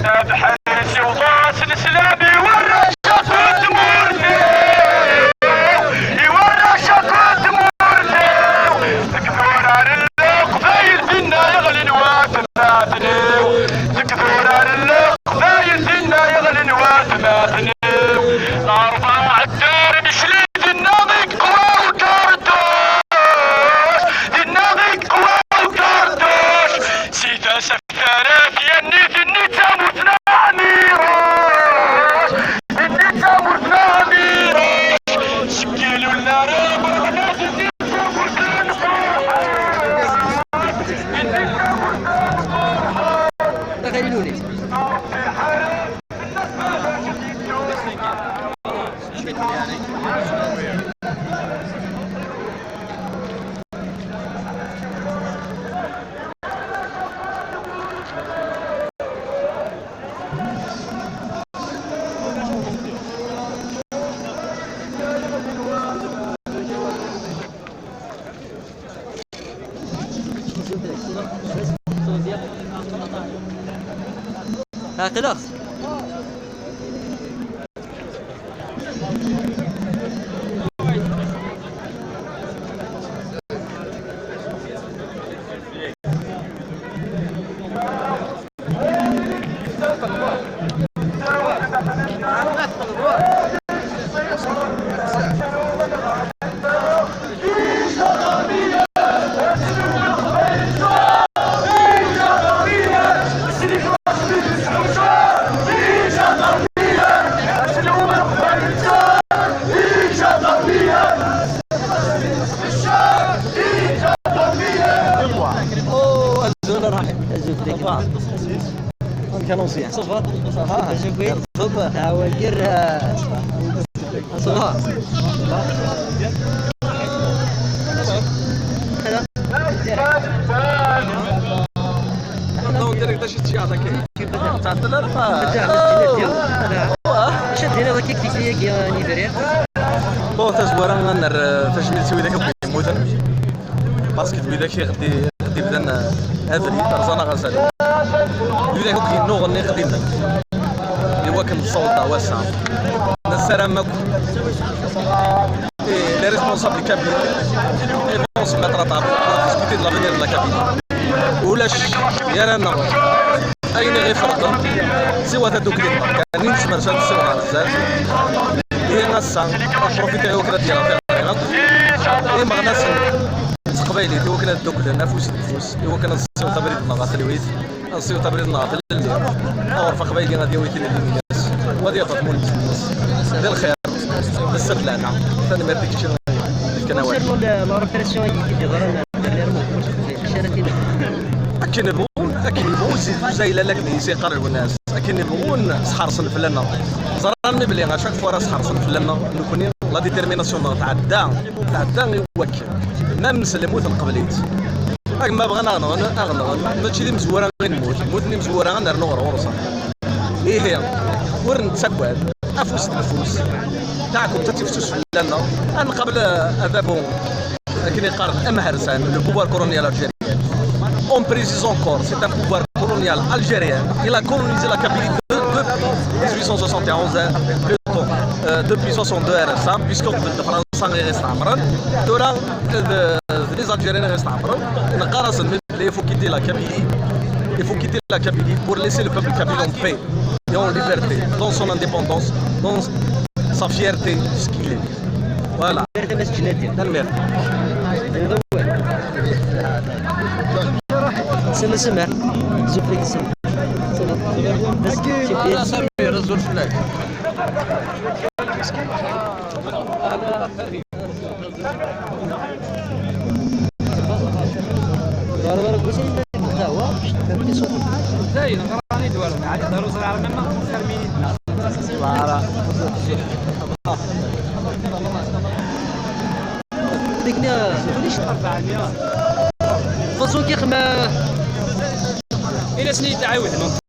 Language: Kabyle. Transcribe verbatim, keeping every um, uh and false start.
Ad ḥerz iwḍas n sslam i warrac akked tmurt-iw, i warrac akked tmurt-iw. Deg turar n Leqbayel dinna yeɣlin watmaten-iw, deg turar n Leqbayel dinna yeɣlin watmaten-iw. Lerbaɛ ddar mecli dinna i yeqwa ukerduc, dinna i yeqwa ukerduc. Si tasa Tarat yanni tenni d tamurt n Ɛmiruc, tenni d tamurt n Ɛmiruc. Seg Ilullar amerɣnad tenni d tamurt n Ferḥat, tenni d tamurt n Ferḥat. Ṛebbi ḥareb. Aql-aɣ. Oh, azul, ṛaḥ. Azul fell-ak. Ça va? Amek a l'ancien? Ça va? Ça va? Acu-k? Ça va? Ah, wagi, euh, ça va? Ça va? Non, direct, d acu i tt-yeɛḍa kan? Tɛeṭṭel ara ma... Acu ad d-tiniḍ akka deg tikli-agi, a Nibrir? Bon, tazwara ad nerr, eh, tajmilt i widak akk yemmuten. Parce que d widak i ɣ-d-, i ɣ-d-ibdan, eh, abrid, rẓan-aɣ azal. D widak akk yennuɣen i ɣ-d-ibdan. Iwakken nessaweḍ ddeɛwat-a. Nessaram akk, eh, les responsables kabyles, ils vont se mettre à table pour discuter de l'avenir de la Kabylie. Ulac gar-aneɣ ayen i ɣ-iferqen, siwa tadukli-nneɣ kan i nezmer ad nessiweḍ ɣer zdat. Ihi ass-a, ad profitiɣ i wakken ad d-yerreɣ tiɣri akk imeɣnasen n teqbaylit, i wakken ad dduklen afus deg ufus, i wakken ad nessiweḍ abrid-nneɣ ɣer telwit, ad nessiweḍ abrid-nneɣ ɣer tlelli. Aɣref aqbayli ad yawi tilelli-ines, u ad yaṭṭef mullet-ines. Di lxir, d sser d lehna. Tanemmirt i kečči i d-yefkan awal. Concernant la, la répression i d-yeḍran dernièrement, acu ara tiniḍ? Akken bɣun, akken bɣun, si tuzayla akken i s-iqqar Lwennas. Akken bɣun sḥerṣen fell-aneɣ. Ẓran belli à chaque fois ara sḥerṣen fell-aneɣ, nekkni, la détermination-nneɣ tɛedda, tɛedda i wakk. Même s lmut nqebl-itt. Akken ma bɣan aɣ-nɣen, aɣ-nɣen. Mačči d imezwura i nemmut, mmuten imezwura ad nernu ɣer ɣur-sen. Ihi, ur nettagad, afus deg ufus. Taɛkemt ad tifsus fell-aneɣ. Ad nqabel, euh, adabu, akken i qqaren, amhersan, le pouvoir colonial algérien. On précise encore, c'est un pouvoir colonial algérien. Il a colonisé la Kabylie de-, depuis dix-huit cent soixante et onze, hein, plutôt, euh, depuis soixante-deux R S A, puisque uqbel d Fransa i ɣ-isteɛmren. Tura, euh, d, d les Algériens i ɣ-isteɛmren. Neqqar-asen, mais il faut quitter la Kabylie. Il faut quitter la Kabylie pour laisser le peuple kabyle en paix et en liberté, dans son indépendance, dans sa fierté, ce qu'il est. Voilà. Tanemmirt. Sima, sima. Zufri, sima. Sima. Bas, Samir, azul fell-ak. Dayen, ɣran-d war meɛna, daru ẓriɣ arma ma termini-d. Dik-nni, ulac. Ẓuk ixma. Ini-asen i yi-d-ɛiwden.